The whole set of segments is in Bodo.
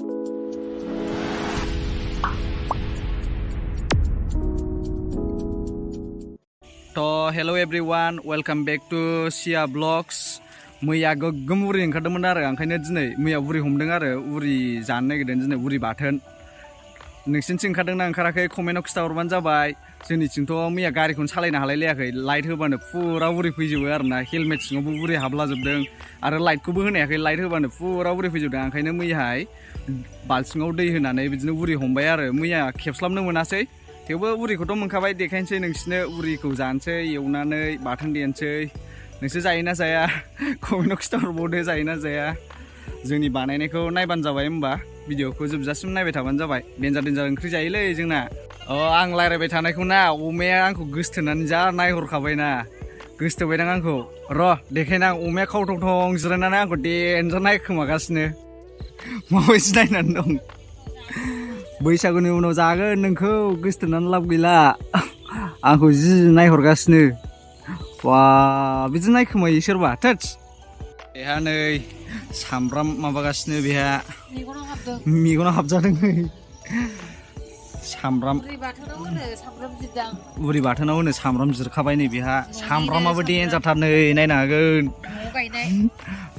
To hello everyone, welcome back to Sia Vlogs. मैया गोगोम उरि ओंखारदोंमोन आरो ओंखायनो दिनै मैया उरि हमदों आरो उरि जानो नागिरदों दिनै उरि बाथोन। नोंसिनिथिं ओंखारदोंना ओंखाराखै कमेन्टआव खिथाहरबानो जाबाय। जोंनिथिंथ' मैया गारिखौनो सालायनो हालायलायाखै लाइट होबानो फुरा उरि फैजोबो आरोना हेलमेट सिङावबो उरि हाबलाजोबदों आरो लाइटखौबो होनायाखै लाइट होबानो फुरा उरि फैजोबदों ओंखायनो मैयाहाय बाल्थिङाव दै होनानै बिदिनो उरि हमबाय आरो मैया खेबस्लाबनो मोनासै थेवबो उरिखौथ' मोनखाबाय देखायनोसै नोंसिनो उरिखौ जानोसै एवनानै बाथोन देनोसै नोंसोर जायोना जाया कमेन्टआव खिथाहरबावदो जायोना जाया जोंनि बानायनायखौ नायबानो जाबाय होमबा भिडिअखौ जोबजासिम नायबाय थाबानो जाबाय देन्जार देन्जार ओंख्रि जायोलै जोंना आं रायलायबाय थानायखौ ना अमाया आंखौ गोसथोनानै जा नायहरखाबायना गोसथोबायदां आंखौ र' देखायना आं अमाया खावथं थं जिरायनानै आंखौ देन्जार नायखोमागासिनो माबायदि नायनानै दं बैसागुनि उनाव जागोन नोंखौ गोसथोनानै लाब गैला आंखौ जि नायहरगासिनो वा बिदि नायखोमायो सोरबा थोस बेहा नै सामब्राम माबागासिनो बेहा मेगनाव हाबजादों सामब्राम उरि बाथोनाव होनो सामब्राम जिरखाबाय नै बेहा सामब्रामाबो देन्जारथार नै नायनो हागोन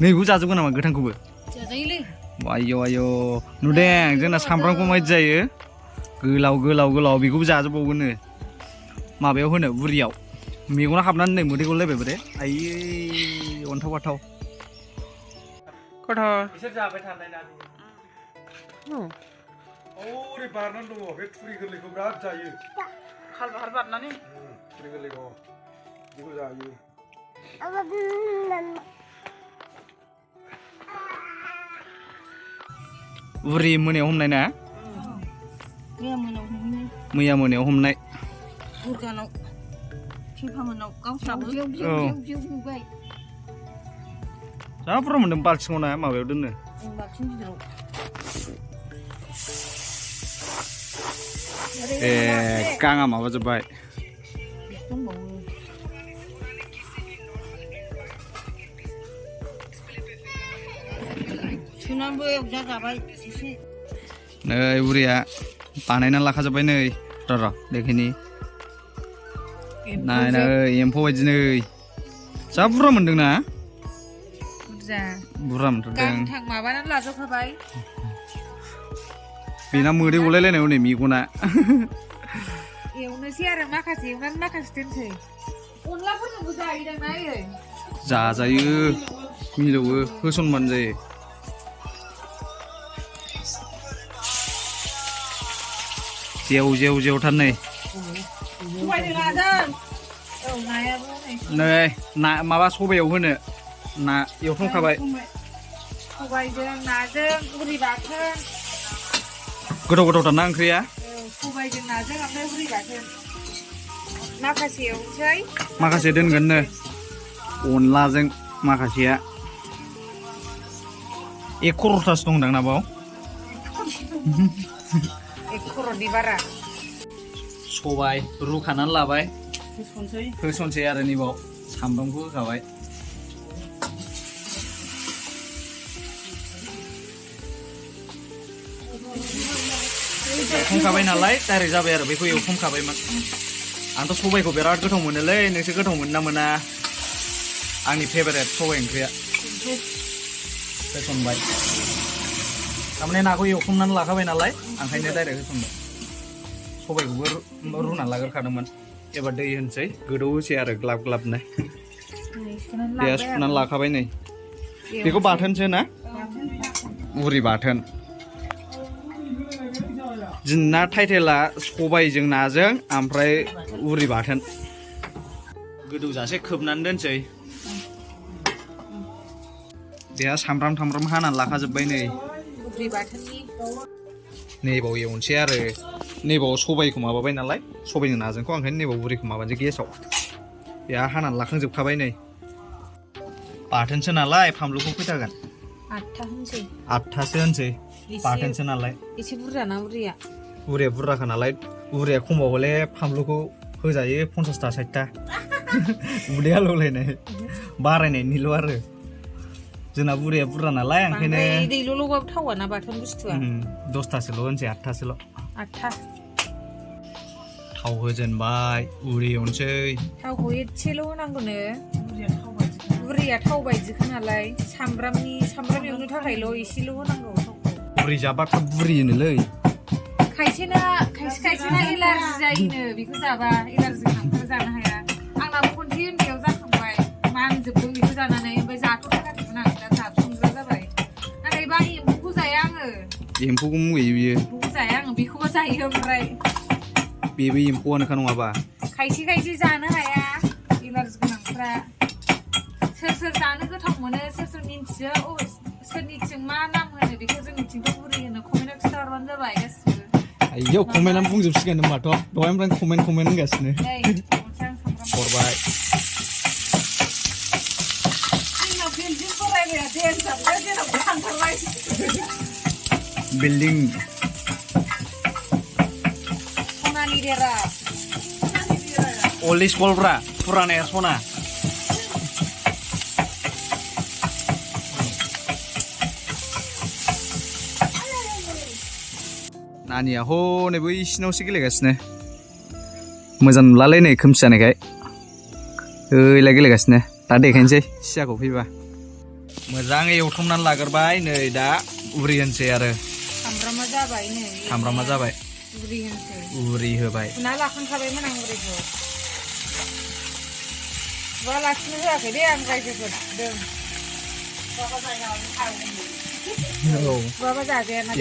नैखौ जाजोबगोन नामा गोथांखौबो आयौ आयौ नुदों जोंना सामब्रामखौ माबायदि जायो गोलाव गोलाव गोलाव बेखौबो जाजोबबावगोननो माबायाव होनो उरियाव मेगनाव हाबनानै नै मोदै गलायबाय बोरे आयै अन्थाव बाथाव खथ' बिसोर जाबाय थानाय ना ओरै बारनानै दङ बे थुरि गोरलैखौ बिराद जायो खालबाहार बारनानै थुरि गोरलैखौ बेखौ जायो उरि मोनायाव हमनाय ना मैया मोनायाव हमनाय जा बुरजा मोनदों बाल्थिङाव ना माबायाव दोननो गाङा माबाजोब्बाय नै उरिया बानायना लाखाजोब्बाय नै र' देखिनि नाय नै एम्फौ बायदि नै जा बुरजा मोनदोंना बुरजा मोनथारदों माबानानै लाजोबखाबाय बेना मोदै गलायलायनाय हनै मेगना एवनोसै आरो माखासे एवनानै माखासे दोनसै अनलाफोरजोंबो जायोदां ना जाजायो मिलौवो होसनबानो जायो जेव जेव जेवथार नै नै ना माबा सबायाव होनो ना एवथ्रमखाबाय सबायजों नाजों उरि बाथोन गोथाव गोथावथार ना ओंख्रिया सबायजों नाजों ओमफ्राय उरि बाथोन माखासे एवनोसै माखासे दोनगोननो अनलाजों माखासेया एक खर'थासो दंदां ना बाव एक खर'नि बारा सबाय रुखानानै लाबाय होसनसै आरो नैबाव सामब्रामखौ होखाबाय एवखांखाबाय नालाय डाइरेक्ट जाबाय आरो बेखौ एवखांखाबायमोन आंथ' सबायखौ बिराद गोथाव मोनोलै नोंसोर गोथाव मोनो ना मोना आंनि फेभारेट सबाय ओंख्रिया होसनबाय थारमाने नाखौ एवखांनानै लाखाबाय नालाय ओंखायनो डाइरेक्ट होसनबाय सबायखौबो रुनानै लाग्रोखादोंमोन एबार दै होनसै गोदौहोसै आरो ग्लाब ग्लाबनो दैया सुनानै लाखाबाय नै बेखौ बाथोनसो ना उरि बाथोन जोंना टाइटेला सबायजों नाजों ओमफ्राय उरि बाथोन गोदौजासे खोबनानै दोनसै बेहा सामब्राम थामब्राम हानानै लाखाजोब्बाय नै नैबाव एवनोसै आरो नैबाव सबायखौ माबाबाय नालाय सबायजों नाजोंखौ ओंखायनो नैबाव उरिखौ माबानोसै गेसाव बेहा हानानै लाखांजोबखाबाय नै बाथोनसो नालाय फानलुखौ खैथागोन 8था होनसै 8थासो होनसै बाथोनसो नालाय एसे बुरजा ना उरिया बुरजाखा नालाय उरिया खमाव हले फानलुखौ होजायो 50टा 60टा उदै आलौलायनाय बारायनायनिल' आरो जोंना बुरैया बुरजा नालाय ओंखायनो दैल'ल'बाबो थावा ना बाथोन बुस्थुआ 10थासोल' होनसै 8थासोल' 8था थाव होजेनबाय उरि एवनोसै थावखौ एसेल' होनांगौनो बुरैया थाव बायदिखा नालाय सामब्राम एवनो थाखायल' एसेल' होनांगौ थावखौ बुरि जाबा थाब बुरि होनोलै खायसेना एलार्जि जायोनो बेखौ जाबा एलार्जि गोनांफोरा जानो हाया आंनाबो खनसे उन्दैयाव जाखांबाय मानजोबदों बेखौ जानानै ओमफ्राय जाथ'थाराखैमोन आं दा जाथ'ग्रा जाबाय नाथाय बा एम्फौखौ जाया आङो एम्फौखौ मुगैयो बियो एम्फौखौ जाया आङो बेखौबो जायो ओमफ्राय बेबो एम्फौआनोखा नङाबा खायसे जानो हाया एलार्जि गोनांफ्रा सोर जानो गोथाव मोनो सोर मिन्थियो सोरनिथिं मा नाम होनो बेखौ जोंनिथिंथ' बुरि होनो कमेन्टआव खिन्थाहरबानो जाबाय गासिबो आइयौ कमेन्टआनो बुंजोबसिगोन होनबाथ' दहायनिफ्राय कमेन्ट होनगासिनो हरबाय बिल्डिं सनानि देरा ओल्ड स्कुलफ्रा फुरानाया सना नानिया हनै बै सिनावसो गेलेगासिनो मोजां नुलालै नै खोमसि जानायखाय ओइलाय गेलेगासिनो दा देखायनोसै सियाखौ फैबा मोजाङै एवथुमनानै लाग्रोबाय नै दा उरि होनसै आरो सामब्रामा जाबाय उरि होबाय फुना लाखांखाबायमोन आं उरिखौ बा लाखिनो होआखै दे आं रायजोफोर दों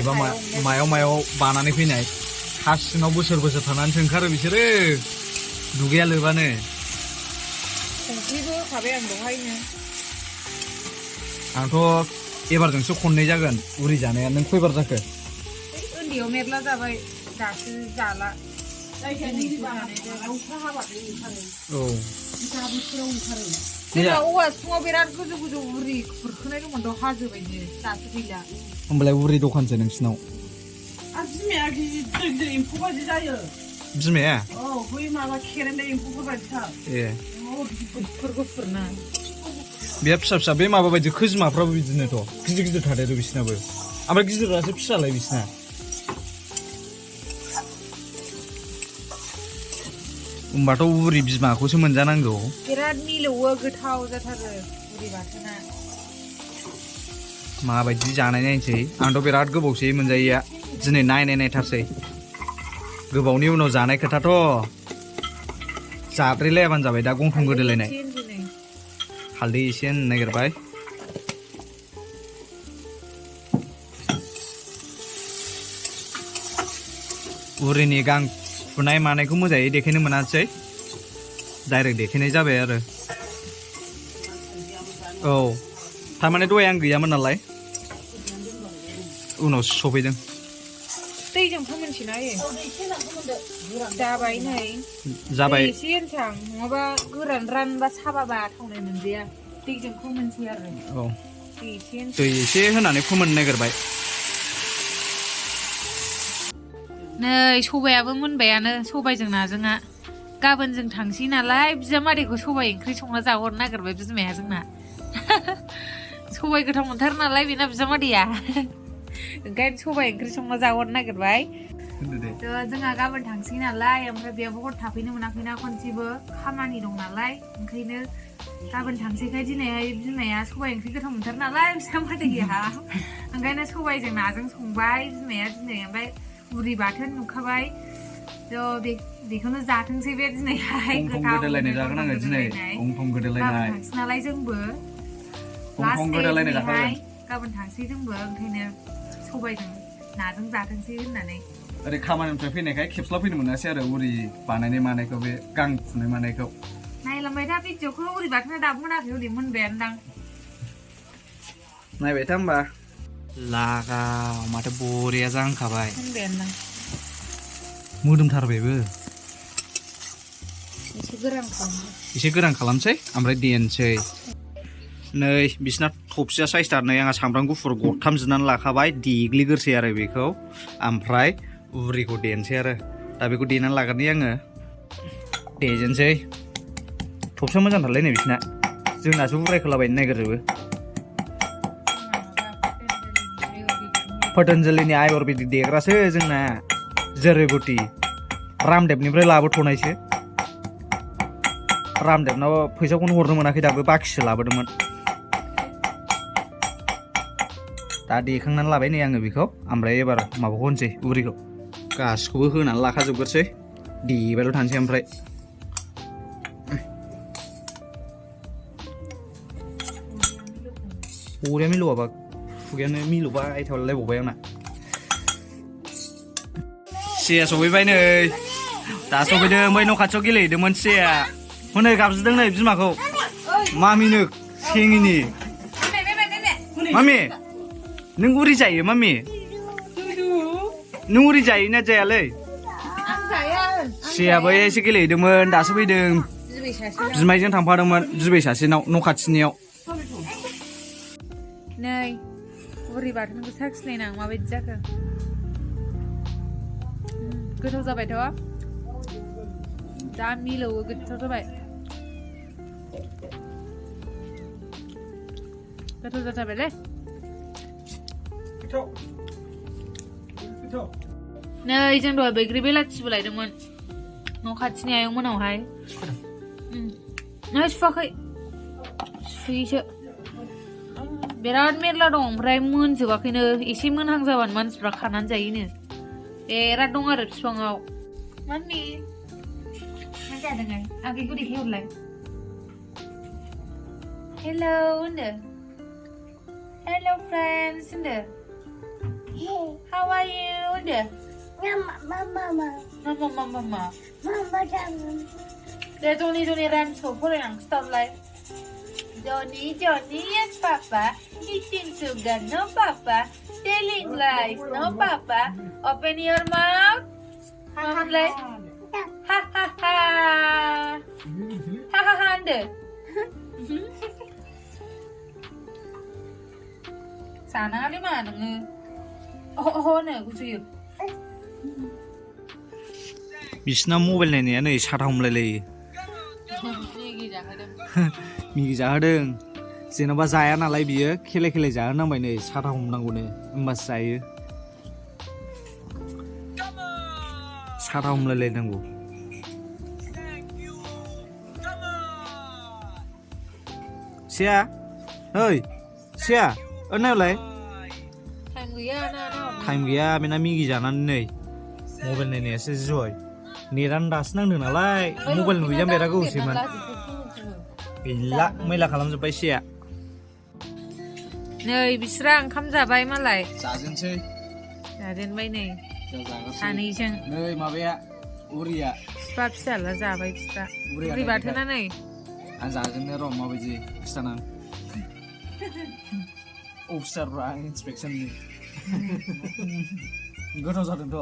एबा मायाव बानानै फैनाय हा सिङाव बोसोर थानानैसो ओंखारो बिसोरो दुगैया लोबानो संख्रिबो होखाबाय आं दहायनो आंथ' एबारजोंसो खननै जागोन उरि जानाया नों खयबार जाखो उन्दैयाव मेरला जाबाय दासो जाला जोंना औवा सिङाव बिराद गोजौ उरि खुरखोनाय दंमोन द' हाजो बायदि दासो गैला होमबालाय उरि दखानसो नोंसिनाव बिमाया गिदिर एम्फौ बायदि जायो बिमाया बै माबा खेरेन्दाय एम्फौफोर बायदिथार गुफुरना बे फिसा बे माबा बायदि खोजिमाफ्राबो बिदिनोथ' गिदिर थादेरो बिसिनाबो ओमफ्राय गिदिरासो फिसालाय बिसिना होमबाथ' उरि बिमाखौसो मोनजानांगौ बिराद मिलौवो गोथाव जाथारो उरि बाथोना माबायदि जानाय नायनोसै आंथ' बिराद गोबावसै मोनजायैया दिनै नायथारसै गोबावनि उनाव जानाय खोथाथ' जाब्रेलायाबानो जाबाय दा गन्थं गोदोलायनाय हालदै एसे होनो नागिरबाय उरिनि गां फुनाय मानायखौ मोजाङै देखायनो मोनासै डाइरेक्ट देखायनाय जाबाय आरो औ थारमाने दहाय आं गैयामोन नालाय उनावसो सफैदों दैजों फोमोनसैना जाबाय नै जाबाय एसे होनसां नङाबा गोरान रानबा साबाबा थावनाय मोनजाया दैजों फोमोनसै आरो औ दै एसे होनानै फोमोननो नागिरबाय नै सबायाबो मोनबायानो सबायजों नाजोंआ गाबोन जों थांसै नालाय बिजामादैखौ सबाय ओंख्रि संना जाहरनो नागिरबाय बिमाया जोंना सबाय गोथाव मोनथारो नालाय बेना बिजामादैया ओंखायनो सबाय ओंख्रि संना जाहरनो नागिरबाय जोंहा गाबोन थांसै नालाय ओमफ्राय बेयावबो हर थाफैनो मोनाखैना खनसेबो खामानि दं नालाय ओंखायनो गाबोन थांसैखाय दिनैहाय बिमाया सबाय ओंख्रि गोथाव मोनथारो नालाय बिजामादैया ओंखायनो सबायजों नाजों संबाय बिमाया दिनै ओमफ्राय उरि बाथोन नुखाबाय बेखौनो जाथोंसै बे दिनैहाय गोथाव जागोन आङो दिनै गंथं गोदोलायनाय थांसै नालाय जोंबो गाबोन थांसै जोंबो ओंखायनो सबायजों नाजों जाथोंसै होननानै ओरै खामानिनिफ्राय फैनायखाय खेबस्ला फैनो मोनासै आरो उरि बानायनाय मानायखौ बे गां फुनाय मानायखौ नायलांबाय था भिडिअखौ उरि बाथोना दाबो मोनाखै हरै मोनबायानो दां नायबाय था होमबा लागाव माथो बरिया जांखाबाय मोनबायानो दां मोदोमथारबायबो एसे गोरान खालामसै ओमफ्राय देनोसै नै बिसिना थबसिया साइसथार नै आंहा सामब्राम गुफुर गरथाम जिरनानै लाखाबाय देग्लिग्रोसै आरो बेखौ ओमफ्राय उरिखौ देनोसै आरो दा बेखौ देनानै लाग्रोनि आङो देजेनसै थबसिया मोजांथारलै नै बिसिना जोंनासो उरायखोलाबायनो नागिरजोबो पतंजलिनि आयुर्वेदिक देग्रासो जोंना जड़ीबुटी रामदेवनिफ्राय लाबोथ'नायसो रामदेवनाव फैसाखौनो हरनो मोनाखै दाबो बाखिसो लाबोदोंमोन दा देखांनानै लाबाय नै आङो बेखौ ओमफ्राय एबार माबाखौ होनसै उरिखौ गासिखौबो होनानै लाखाजोबग्रोसै देबायल' थानोसै ओमफ्राय उरिया मिलौआबा खुगायानो मिलौबाय थालायबावबाय आंना सिया सफैबाय नै दा सफैदों बै न' खाथियाव गेलेहैदोंमोन सिया हनै गाबज्रिदों नै बिमाखौ मामिनो सेङिनि मामि नों उरि जायो मामि नों उरि जायोना जायालै सियाबो एसे गेलेहैदोंमोन दासो फैदों बिमायजों थांफादोंमोन बिबै सासेनाव न' खाथिनियाव नै उरि बाथोनखौ साखिनायना माबायदि जाखो गोथाव जाबायथ' दा मिलौवो गोथाव जाबाय गोथाव जाथारबायलै नै जों दहाय बैग्रि बेलाथिबो लायदोंमोन न' खाथिनि आयं मोनावहाय नै सुवाखै सुयोसो बिराद मेरला दं ओमफ्राय मोनजोबाखैनो एसे मोनहां जाबानो मानसिफ्रा खानानै जायोनो बिराद दं आरो बिफाङाव मामि मा जादों आगैखौ देखायहरलाय हेलौ होनदो हेलौ फ्रेन्ड्स होनदो how are you होनदो mama दे जनि राइम्सखौ फरायनानै खिथाहरलाय Johnny, yes, Papa. Eating sugar, no, Papa. Telling lies, no, Papa. Open your mouth. Mom, like, ha ha ha. Ha ha ha, under. Sana kali mana nge? Oh, ne, kucing. बिसिना मबाइल नायनाया नै साथा हमलायलायो मिगि जाहोदों जेन'बा जाया नालाय बियो खेले खेले जाहोनांबाय नै साथा हमनांगौनो होमबासो जायो साथा हमलायलायनांगौ सिया ओइ सिया नायलाय टाइम गैया बेना मिगि जानानै नै मबाइल नायनायासो जय नेटानो दासो नांदों नालाय मबाइल नुयैया बिराद गोबावसैमोन गैला मैला खालामजोब्बाय सिया नै बिस्रा ओंखाम जाबाय मालाय जाजेनसै जाजेनबाय नै सानैजों नै माबाया उरिया बिफा फिसाला जाबाय बिस्रा उरि बाथोना नै आं जाजेननो र' माबायदि खिथाना अफिसारफ्रा आं इन्सपेक्सननि गोथाव जादोंथ'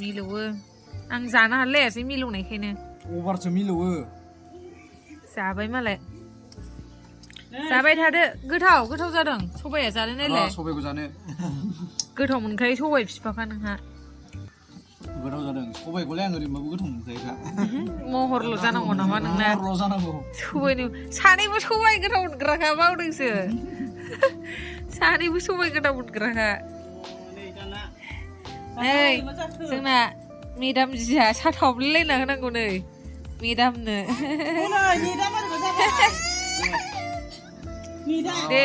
मिलौवो आं जानो हालायासै मिलौनायखायनो अभारसो मिलौवो जाबाय मालाय जाबाय थादो गोथाव जादों सबाइया जानो नायलाय सबाइखौ जानो गोथाव मोनखायो सबाइ बिफाखा नोंहा गोथाव जादों सबाइखौलाय आं ओरैनोबाबो गोथाव मोनखायोखा महरल' जानांगौ नामा नोंना महरल' जानांगौ सबाइनि सानैबो सबाइ गोथाव मोनग्राखा बावदोंसो सानैबो सबाइ गोथाव मोनग्राखा नै जोंना मेदाम जिया साथा हमलायलायना होनांगौ नै मेदामनो दे